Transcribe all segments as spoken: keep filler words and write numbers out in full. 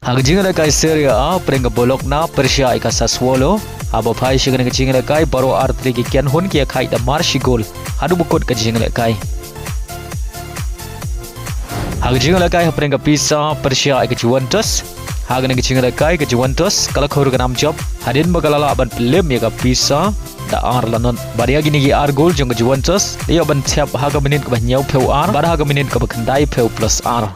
Ha ka jingïalehkai Serie A, pyrshah ka Bologna pyrshah ïa ka Sassuolo. Haba phai sha kane ka jingïalehkai, baroh artylli ki kynhun ki ïakhaid da mar shi gol haduh ba kut ka jingïalehkai. Ha ka jingïalehkai hapdeng ka Pisa pyrshah ïa ka Juventus. Ha kane ka jingïalehkai ka Juventus ka la khur ka nam jop hadien ba ka la lah ban pynlip ïa ka Pisa da ar la not. Bad ïa kine ki ar gol jong ka Juventus la ïoh ban thep ha ka minit kaba hynñiewphew ar bad ha ka minit kaba khyndaiphew plus ar.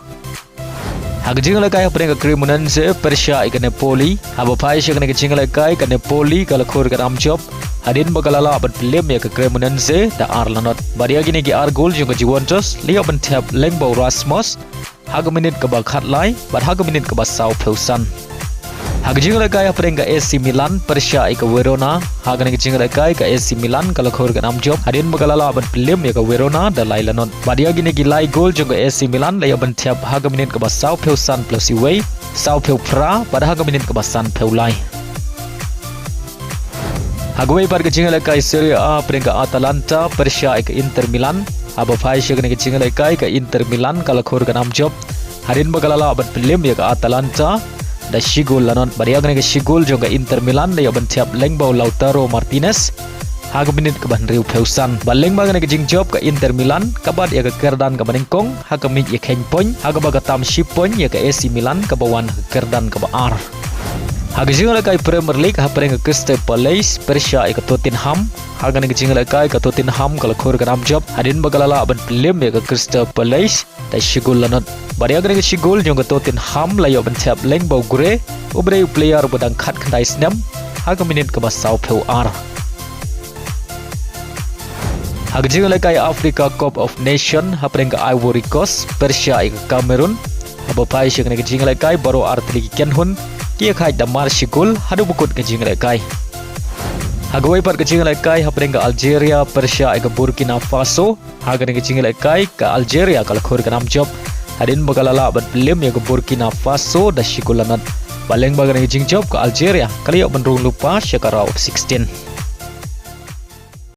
Ha ka jingïalehkai hapdeng ka Cremonese pyrshah ïa ka Napoli. Haba phai sha kane ka jingïalehkai ka Napoli ka la khur ka nam jop hadien ba ka la lah ban pynlip ïa ka Cremonese da ar la not. Bad ïa kine ki ar gol jong ka Juventus la ïoh ban thep lyngba u Rasmus ha ka minit kaba khatlai bad ha ka minit kaba sawphew san. Ha ka jingïalehkai hapdeng ka A C Milan pyrshah ïa ka Verona. Ha kane ka jingïalehkai ka A C Milan ka la khur ka nam jop hadien ba ka la lah ban pynlip ïa ka Verona da lai la not. Bad ïa kine ki lai gol jong ka A C Milan la ïoh ban thep ha ka minit kaba sawphew san plus iwei, sawphew phra bad ha ka minit kaba sanphew lai. Ha kawei pat ka jingïalehkai Serie A hapdeng ka Atalanta pyrshah ïa ka Inter Milan. Haba phai sha kane ka jingïalehkai ka Inter Milan ka la khur ka nam jop hadien ba ka la lah ban pynlip ïa ka Atalanta da shi gol la not. Bad ïa kane ka shi gol jong ka Inter Milan la ïoh ban thep lyngba u Lautaro Martinez ha ka minit kaba hynriewphew san. Bad lyngba kane ka jingjop ka Inter Milan ka bat ïa ka kyrdan kaba nyngkong ha ka miej ïakheiñ point ha kaba ka tam shi point ïa ka A C Milan kaba wan ha ka kyrdan kaba ar. Ha ka jingïalehkai Premier League hapdeng ka Crystal Palace pyrshah ïa ka Tottenham. Ha kane ka jingïalehkai ka Tottenham ka la khur ka nam jop hadien ba ka la lah ban pynlip ïa ka Crystal Palace da shi gol la not. Bad ïa kane ka shi gol jong ka Tottenham la ïoh ban thep lyngba u Gray, u briew u player ba dang khatkhyndai snem ha ka minit kaba sawphew ar. Ha ka jingïalehkai Africa Cup of Nation hapdeng ka Ivory Coast pyrshah ïa ka Cameroon. Haba phai sha kane ka jingïalehkai baroh artylli ki kynhun ki ïakhaid da mar shi gol haduh ba kut ka jingïalehkai. Ha kawei pat ka jingïalehkai hapdeng ka Algeria pyrshah ïa ka Burkina Faso. Ha kane ka jingïalehkai ka Algeria ka la khur ka nam jop hadien ba ka la lah ban pynlip ïa ka Burkina Faso da shi gol la not. Bad lyngba kane ka jingjop ka Algeria ka la ïoh ban rung lypa sha ka round of sixteen.